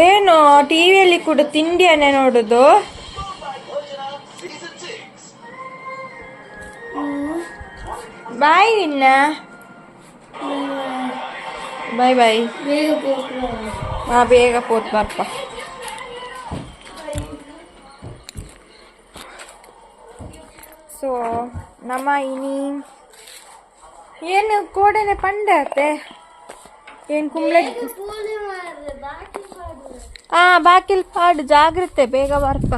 ಏನು ಟಿವಿಯಲ್ಲಿ ಕೂಡ ತಿಂಡಿಯನ್ನೇ ನೋಡುದು. ಬಾಯ್ ಇನ್ನ, ಬಾಯ್ ಬಾಯ್. ಹಾ ಬೇಗ ಪೋತ್ ಬರ್ಪ. ಸೊ ನಮ್ಮ ಇನಿ ಏನು ಕೋಡೆನೆ ಪಂಡೆ ಅತ್ತೆ ಏನು ಕುಂಬ್ಳೆ. ಹಾ ಬಾಕಿಲ್ ಪಾಡು, ಜಾಗ್ರತೆ, ಬೇಗ ಬರ್ಪ.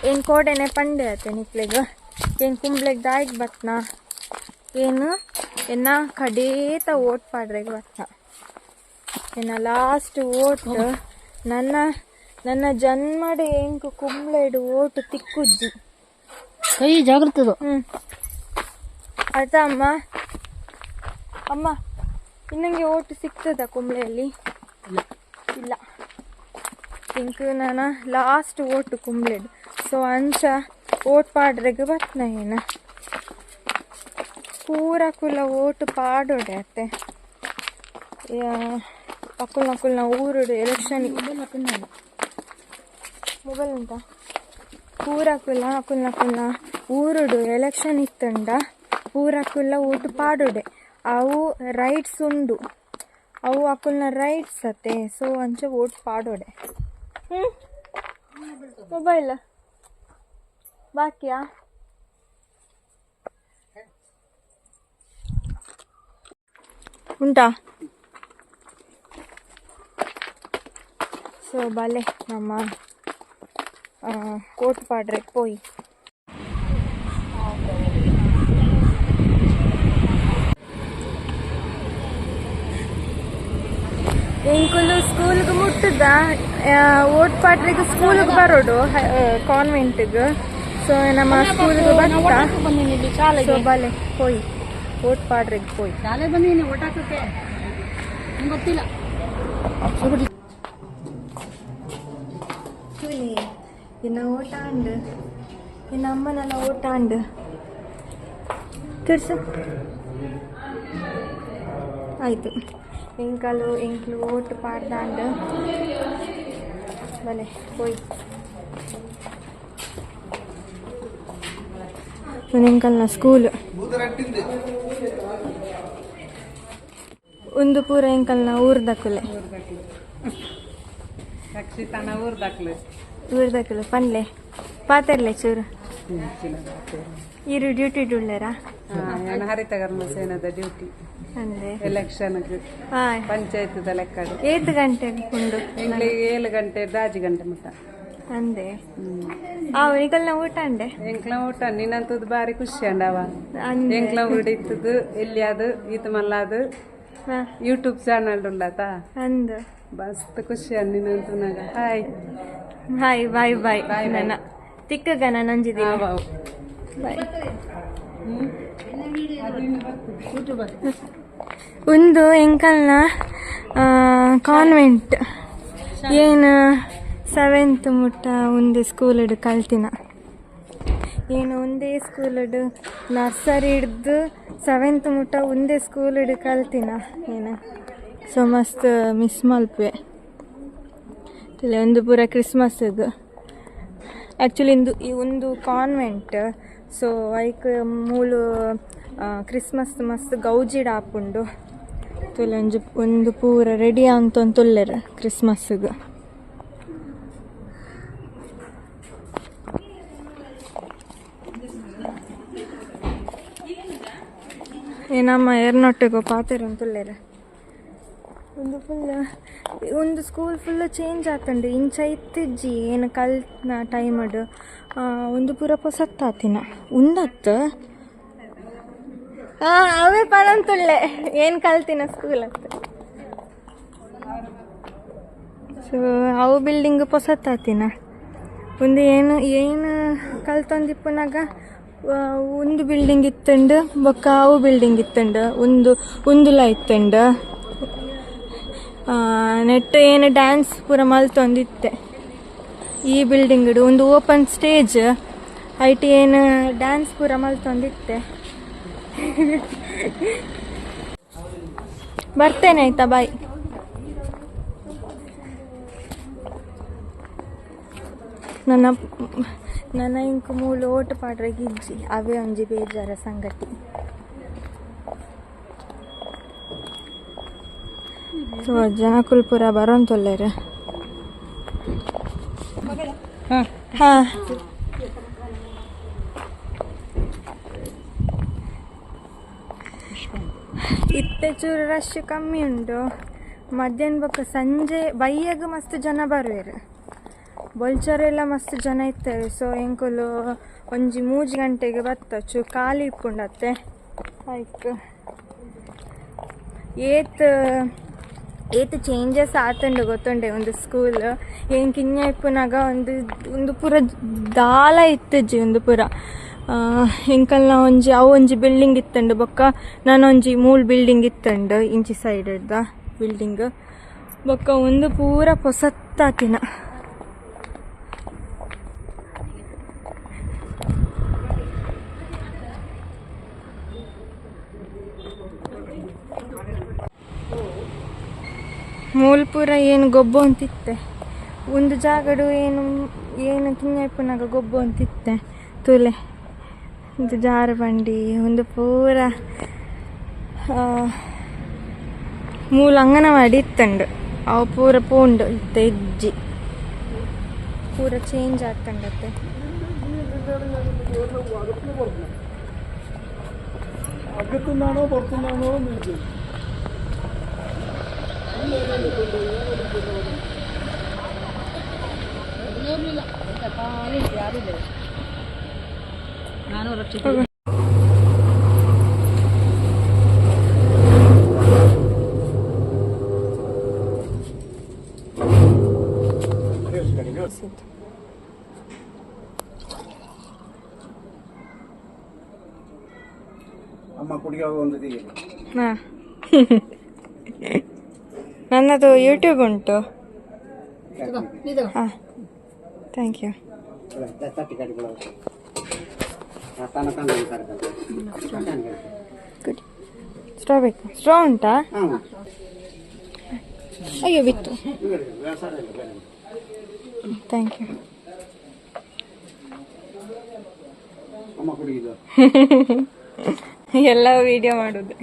ಏನು ಕೋಡೆನೆ ಪಂಡೆ ಅತ್ತೆ ನಿಕ್ಲೆಗ್ ಏನು ಕುಂಬ್ಳೆಗ್ ದಾಯಿಗ್ ಬತ್ನ ಏನು ಎನ್ನ ಕಡೇತ ಓಟ್ ಪಾಡ್ರೆಗ್ ಬತ್ನ. ಎನ್ನ ಲಾಸ್ಟ್ ಓಟ್ ನನ್ನ ನನ್ನ ಜನ್ಮಡ್ ಎಂಕ್ ಕುಂಬ್ಳೆಡ್ ಓಟು ತಿಕ್ಕುಜ್ಜಿ. ಕೈ ಜಾಗ್ರತೆ. ಆಯ್ತಾ ಅಮ್ಮ? ಅಮ್ಮ, ಇನ್ನಂಗೆ ಓಟು ಸಿಗ್ತದ ಕುಂಬ್ಳೆಯಲ್ಲಿ? ಇಲ್ಲ. ಇಂಕ್ ನನ್ನ ಲಾಸ್ಟ್ ಓಟು ಕುಂಬ್ಳೆಡ್. ಸೊ ಅಂಚ ಓಟ್ ಪಾಡ್ರೆಗ್ ಬತ್ನ. ಏನ ಪೂರ ಕುಲ ಓಟು ಪಾಡೋಡೆ ಅತ್ತೆ. ಅಕುಲ್ ನಕುಲ್ನ ಊರುಡು ಎಲೆಕ್ಷನ್ ಮೊಬೈಲ್ ಉಂಟಾ? ಪೂರ ಕುಲ ಅಕುಲ್ ನಕುಲ್ನ ಊರುಡು ಎಲೆಕ್ಷನ್ ಇತ್ತಂಡ ಪೂರ ಕುಲ್ಲ ಓಟು ಪಾಡೋಡೆ. ಅವು ರೈಟ್ಸ್ ಉಂಡು, ಅವು ಅಕುಲ್ನ ರೈಟ್ಸ್ ಅತ್ತೆ. ಸೊ ಅಂಚ ಓಟ್ ಪಾಡೋಡೆ. ಮೊಬೈಲ್ ಬಾಕಿಯಾ ಉಂಟಾ? ಸೊ ಬಲೆ ನಮ್ಮ ಕೋಟ್ ಪಾಡ್ರೆ ಪೋಯಿ. ಎಂಕುಲು ಸ್ಕೂಲ್ಗೆ ಮುಟ್ಟದ ಓಟ್ ಪಾಡ್ರೆಗ್ ಸ್ಕೂಲ್ಗೆ ಬರೋಡು, ಕಾನ್ವೆಂಟ್ಗೆ. ಸೊ ನಮ್ಮ ಸ್ಕೂಲ್ಗೆ ಬರ್ತಾ. ಬಂದೀನಿ ಇಲ್ಲಿ ಶಾಲೆಗೆ. ಸೊ ಬಲೆ ಪೋಯಿ, ಓಟ್ ಪಾಡ್ರೆಗ್ ಪೋಯಿ. ಶಾಲೆ ಬಂದೀನಿ ಓಟ್ ಹಾಕಕ್ಕೆ. ನಂಗೆ ಗೊತ್ತಿಲ್ಲ. ಚೂಲಿ ಇನ್ನ ಓಟ ಅಂಡ್ ಇನ್ನ ಅಮ್ಮನೆಲ್ಲ ಓಟ ಅಂಡ್ ತಿರ್ಸು ಆಯ್ತು. ಎಂಕಲು ಎಂಕ್ಲು ಓಟು ಪಾಡ್ದಾಂಡ್, ಬಲೆ ಪೋಯ್. ಎಂಕಲ್ನ ಸ್ಕೂಲ್ ಒಂದು ಪೂರ ಎಂಕಲ್ನ ಊರ್ದಕುಲೆ. ರಕ್ಷಿತನ ಊರ್ದಾಕ್ಲು. ಊರ್ದಕುಲೆ ಪನ್ಲೆ, ಪಾತೆರ್ಲೆ ಚೂರು. ಇರು ಡ್ಯೂಟಿ ಉಳ್ಳೇರಾ? ಹರಿತ ಕರ್ಮ ಸೇನದ ಡ್ಯೂಟಿ. ಅಂದ್ರೆ ಎಲೆಕ್ಷನ್ ಪಂಚಾಯತ್ ಲೆಕ್ಕ. ಏತ್ ಗಂಟೆ ಉಂಡು? ಎಂಗ್ಲಿಗೆ 7 ಗಂಟೆ 5 ಗಂಟೆ ಮುಟ್ಟ. ಅಂದೆ, ಆ ನಿಕಲ್ನ ಊಟ ಅಂಡೆ? ಎಂಕ್ಲ ಊಟ ನಿನ್ನಂತದ್ದು ಬಾರಿ ಖುಷಿ ಅಂಡವ. ಅಂದೆ. ಎಂಕ್ಲ ಊಟ ಇತ್ತದು ಎಲ್ಲಿ ಅದು ಈತ ಮಲ್ಲಾದು ಯೂಟ್ಯೂಬ್ ಚಾನಲ್ ಉಂಡಾತ. ಅಂದು. ಮಸ್ತ್ ಖುಷಿ ಅಂಡ್ ನಿನ್ನಂತನಾಗ. Hi. Hi, bye bye. Bye, bye. ನನ್ನ ತಿಕ್ಕಗ ನಂಜಿದ್ದೀನಿ. ಬಾಯ್. ಒಂದು ಎಂಕಲ್ನ ಕಾನ್ವೆಂಟ್. ಏನು ಸೆವೆಂತ್ ಮುಟ್ಟ ಒಂದೇ ಸ್ಕೂಲ್ ಕಲ್ತಿನ. ಏನು ಒಂದೇ ಸ್ಕೂಲ್, ನರ್ಸರಿ ಹಿಡ್ದು ಸೆವೆಂತ್ ಮುಟ್ಟ ಒಂದೇ ಸ್ಕೂಲ್ ಕಲ್ತಿನ ಏನು. ಸೊ ಮಸ್ತ್ ಮಿಸ್ ಮಲ್ಪೆ. ಒಂದು ಪೂರ ಕ್ರಿಸ್ಮಸ್. ಆ್ಯಕ್ಚುಲಿ ಇಂದು ಈ ಒಂದು ಕಾನ್ವೆಂಟ್. ಸೊ ಐಕ್ ಮೂಲು ಕ್ರಿಸ್ಮಸ್ ಮಸ್ತ್ ಗೌಜಿಡ್ ಆಪುಂಡು. ತೂಲೆ, ಒಂಜಿ ಒಂದು ಪೂರ ರೆಡಿ ಅಂತೊಂತುಲ್ಲೆರ್ ಕ್ರಿಸ್ಮಸ್ಗ್. ಏನಮ್ಮ ಏರ್ನೊಟ್ಟಿಗೆ ಪಾತೆರೊಂತುಲ್ಲೆರ್. ಒಂದು ಫುಲ್ ಒಂದು ಸ್ಕೂಲ್ ಫುಲ್ ಚೇಂಜ್ ಆತುಂಡು. ಇಂಚ ಇತ್ತಿಜ್ಜಿ ಏನು ಕಲ್ತ್ನ ಟೈಮಡ್. ಒಂದು ಪೂರ ಪೊಸತ್ತಾತಿನ ಉಂದತ್ತು. ಅವೇ ಪಣಂತುಳ್ಳೆ ಏನು ಕಲ್ತಿನ ಸ್ಕೂಲ್ ಅತ್ತ. ಸೊ ಅವು ಬಿಲ್ಡಿಂಗ್ ಪೊಸತ್ತಾತಿನ. ಒಂದು ಏನು ಏನು ಕಲ್ತೊಂದಿಪ್ಪುನಗ ಒಂದು ಬಿಲ್ಡಿಂಗ್ ಇತ್ತುಂಡು, ಬೊಕ್ಕ ಅವು ಬಿಲ್ಡಿಂಗ್ ಇತ್ತುಂಡು, ಒಂದು ಉಂದುಲ ಇತ್ತುಂಡು. ನೆಟ್ ಏನು ಡ್ಯಾನ್ಸ್ ಪೂರ ಮಲ್ತೊಂದಿತ್ತೆ ಈ ಬಿಲ್ಡಿಂಗ್. ಒಂದು ಓಪನ್ ಸ್ಟೇಜ್ ಐಟ್ ಏನು ಡ್ಯಾನ್ಸ್ ಪೂರ ಮಲ್ತೊಂದಿತ್ತೆ. ಬರ್ತೇನೆ, ಆಯ್ತಾ? ಬಾಯ್. ನನ್ನ ನನ್ನ ಇಂಕ್ ಮೂಲು ಓಟು ಪಾಡ್ರೆಗ್ ಇಜ್ಜಿ ಅವೇ ಒಂಜಿ ಬೇಜಾರ ಸಂಗತಿ. ಸೊ ಜನಕುಲು ಪೂರ ಬರೋಂತೊಲ್ಲೆರ್. ಹಾ ಇತ್ತೆ ಚೂರು ರಶ್ ಕಮ್ಮಿ ಉಂಟು. ಮಧ್ಯಾಹ್ನ ಬೊಕ್ಕ ಸಂಜೆ ಬಯ್ಯಗ್ ಮಸ್ತ್ ಜನ ಬರುವೆರ್. ಬೊಲ್ಚರೆಲ್ಲ ಮಸ್ತ್ ಜನ ಇತ್ತಾರೆ. ಸೊ ಎಂಕುಲು ಒಂಜಿ 3 ಗಂಟೆಗೆ ಬತ್ತ ಚೂರು ಖಾಲಿ ಇಪ್ಪುಂಡತ್ತೆ. ಲೈಕ್ ಏತ್ ಏತ್ ಚೇಂಜಸ್ ಆತುಂಡು ಗೊತ್ತುಂಡೆ ಒಂದು ಸ್ಕೂಲ್. ಏನ್ ಕಿನ್ಯ ಇಪ್ಪುನಾಗ ಒಂದು ಒಂದು ಪೂರ ದಾಲ ಇತ್ತುಜಿ ಒಂದು ಪೂರ. ಎಂಕಲ್ನ ಒಂಜಿ ಅವು ಒಂಜಿ ಬಿಲ್ಡಿಂಗ್ ಇತ್ತುಂಡು ಬೊಕ್ಕ ನಾನೊಂಜಿ ಮೂಲ್ ಬಿಲ್ಡಿಂಗ್ ಇತ್ತುಂಡು ಇಂಚಿ ಸೈಡ್ ದ ಬಿಲ್ಡಿಂಗ್ ಬೊಕ್ಕ ಒಂದು ಪೂರ ಪೊಸತ್ತಾತಿನ. ಮೂಲ್ ಪೂರ ಏನು ಗೊಬ್ಬು ಅಂತಿತ್ತೆ ಒಂದು ಜಾಗಡು ಏನು ಏನು ಕಿನ್ಯ ಇಪ್ಪುನಾಗ ಗೊಬ್ಬು ಅಂತಿತ್ತೆ. ತೂಲೆ ಒಂದು ಜಾರುಬಂಡಿ ಒಂದು ಪೂರ ಮೂಲ ಅಂಗನವಾಡಿ ಇತ್ತುಂಡು ಅವು ಪೂರ ಪೋಂಡು ಇತ್ತೆ ಇಜ್ಜಿ ಪೂರ ಚೇಂಜ್ ಆಗ್ತಂಡತ್ತೆ. അകത്തുനിന്നാണോ പുറത്തുനിന്നാണോ എന്ന് ചോദിച്ചു. ನಾನು ರಕ್ಷಿತ. ಅಮ್ಮ ಕುಡಿಯೋ ಒಂದು ಹಾ ನನ್ನದು ಯೂಟ್ಯೂಬ್ ಉಂಟು. ಹಾಂ thank you. Good. Straw ಬೇಕು? ಸ್ಟ್ರಾ ಉಂಟಾ? ಅಯ್ಯೋ ಬಿತ್ತು. Thank you. ಅಮ್ಮ ಕುಡಿಯುದು ಎಲ್ಲ ವಿಡಿಯೋ ಮಾಡೋದು.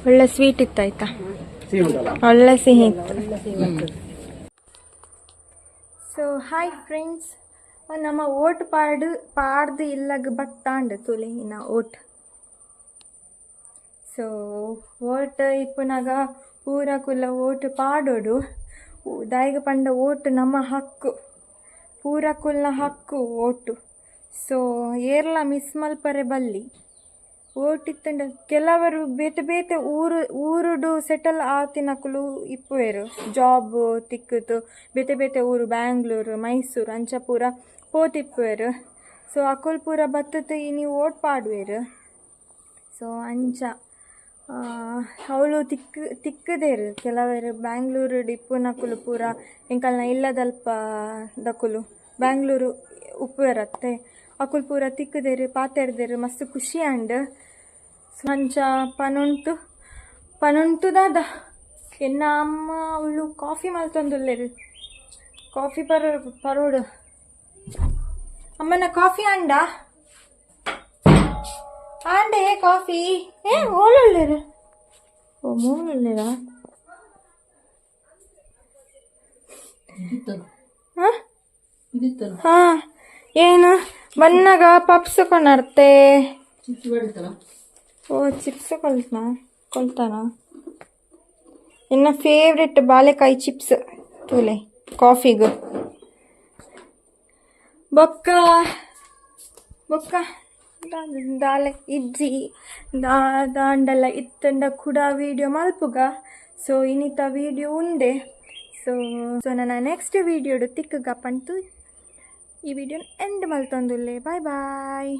ಒಳ್ಳೆ ಸ್ವೀಟ್ ಇತ್ತು ಆಯ್ತಾ, ಸಿಹಿ ಉಂಟಲ್ಲ? ಒಳ್ಳೆ ಸಿಹಿ ಇತ್ತು. ಸೊ ಹಾಯ್ ಫ್ರೆಂಡ್ಸ್, ನಮ್ಮ ಓಟ್ ಪಾಡು ಪಾಡ್ದು ಇಲ್ಲಗ್ ಬತ್ತಾಂಡ್ ತುಲೆ ಇನ್ನ ಓಟ್. ಸೊ ಓಟ್ ಇಪ್ಪುನಾಗ ಪೂರ ಕುಲ್ಲ ಓಟ್ ಪಾಡೋಡು. ದಾಯಿಗ ಪಂಡ ಓಟ್ ನಮ್ಮ ಹಕ್ಕು, ಪೂರ ಕುಲ್ನ ಹಕ್ಕು ಓಟು. ಸೊ ಏರ್ಲ ಮಿಸ್ ಮಲ್ಪರೆ ಬಲ್ಲಿ. ಓಟ್ ಇತ್ತಂಡ ಕೆಲವರು ಬೇತೆ ಬೇತೆ ಊರು ಊರುಡು ಸೆಟಲ್ ಆತಿನಕುಲು ಇಪ್ಪುವೆರು. ಜಾಬ್ ತಿಕ್ಕುತು ಬೇತೆ ಬೇತೆ ಊರು ಬ್ಯಾಂಗ್ಳೂರು ಮೈಸೂರು ಅಂಚ ಪೂರ ಪೋತಿಪ್ಪುವೆರು. ಸೊ ಅಕುಲು ಪೂರ ಬತ್ತುತು ಇನಿ ಓಟ್ ಪಾಡುವೆರು. ಸೊ ಅಂಚ ಅವಳು ತಿಕ್ಕುದೇರು ಕೆಲವರು ಬ್ಯಾಂಗ್ಳೂರು ಇಪ್ಪುನಕುಲು ಪೂರ ಎಂಕಲ್ನ ಇಲ್ಲದಲ್ಪ ದಕುಲು ಬ್ಯಾಂಗ್ಳೂರು ಉಪ್ಪುವೆರತ್ತೆ ಅಕುಲು ಪೂರ ತಿಕ್ಕುದೇರು ಪಾತೆರ್ದೇರು ಮಸ್ತ್ ಖುಷಿ ಆಂಡ್. ಸೊ ಅಂಚ ಪನೊಂತು ಪನೊಂತು ದಾದ ಎನ್ನ ಅಮ್ಮ ಅವಳು ಕಾಫಿ ಮಲ್ತೊಂದುಲ್ಲೆರ್. ಕಾಫಿ ಪರೋಡು ಅಮ್ಮನ ಕಾಫಿ ಅಂಡ ಆಂಡೆ ಕಾಫಿ ಏ ಓಲುಲ್ಲೆರ್. ಓ ಮೂಲುಲ್ಲೆರಾ? ಹಾ ಏನು ಬನ್ನಾಗ ಪಪ್ಸ್ ಕೊನರ್ತೆ. ಓ ಚಿಪ್ಸ್ ಕೊಲ್ತಾ ಕೊಲ್ತಾನ. ಎನ್ನ ಫೇವ್ರೆಟ್ ಬಾಳೆಕಾಯಿ ಚಿಪ್ಸ್ ತೂಲೆ ಕಾಫಿಗ್. ಬೊಕ್ಕ ಬೊಕ್ಕ ದಾಲೆ ಇಜ್ಜಿ ದಾಂಡಲ ಇತ್ತಂಡ ಕೂಡ ವೀಡಿಯೋ ಮಲ್ಪುಗ. ಸೊ ಇನ್ನಿತ ವೀಡಿಯೋ ಉಂಡೆ. ಸೊ ಸೊ ನನ್ನ ನೆಕ್ಸ್ಟ್ ವೀಡಿಯೋಡು ತಿಕ್ಕುಗ ಪಂತು ಈ ವಿಡಿಯೋನ ಎಂಡ್ ಮಲ್ತೊಂದುಲ್ಲೆ. Boy boy.